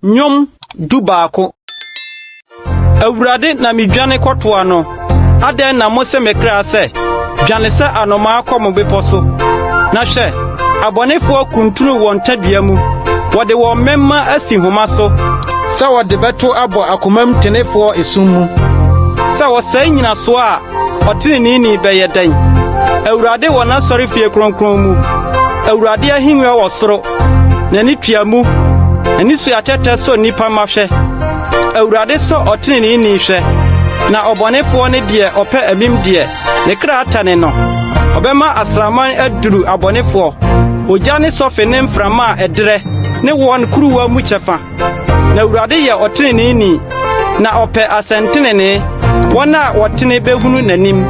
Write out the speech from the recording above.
Nnwom 11. Awurade na midwane kɔtoa no. Adɛn na mose me kra sɛ, Dwane sɛ anomaa kɔ mo bepɔ so? Na hwɛ, abɔnefoɔ kuntunu wɔn tadua mu, wɔde wɔn mmɛmma asi homa so, sɛ wɔde bɛto abɔ akomam tenefoɔ esum mu. Sɛ wɔsɛe nnyinasoɔ a, ɔteneneeni bɛyɛ dɛn? Awurade wɔ n'asɔrefie kronkron mu, Awurade ahengua wɔ soro. N'ani tua mu, n'anisuatɛtɛ sɔ nnipa mma hwɛ. Awurade sɔ ɔteneneeni hwɛ, na ɔbɔnefoɔ ne deɛ ɔpɛ amim deɛ, ne kra tane no. Ɔbɛma asraman aduru abɔnefoɔ, ogya ne sɔfe ne mframa a ɛderɛ ne wɔn kuruwa mu kyɛfa. Na Awurade yɛ ɔteneneeni, na ɔpɛ asɛntenenee. Wɔn a wɔtene behunu n'anim.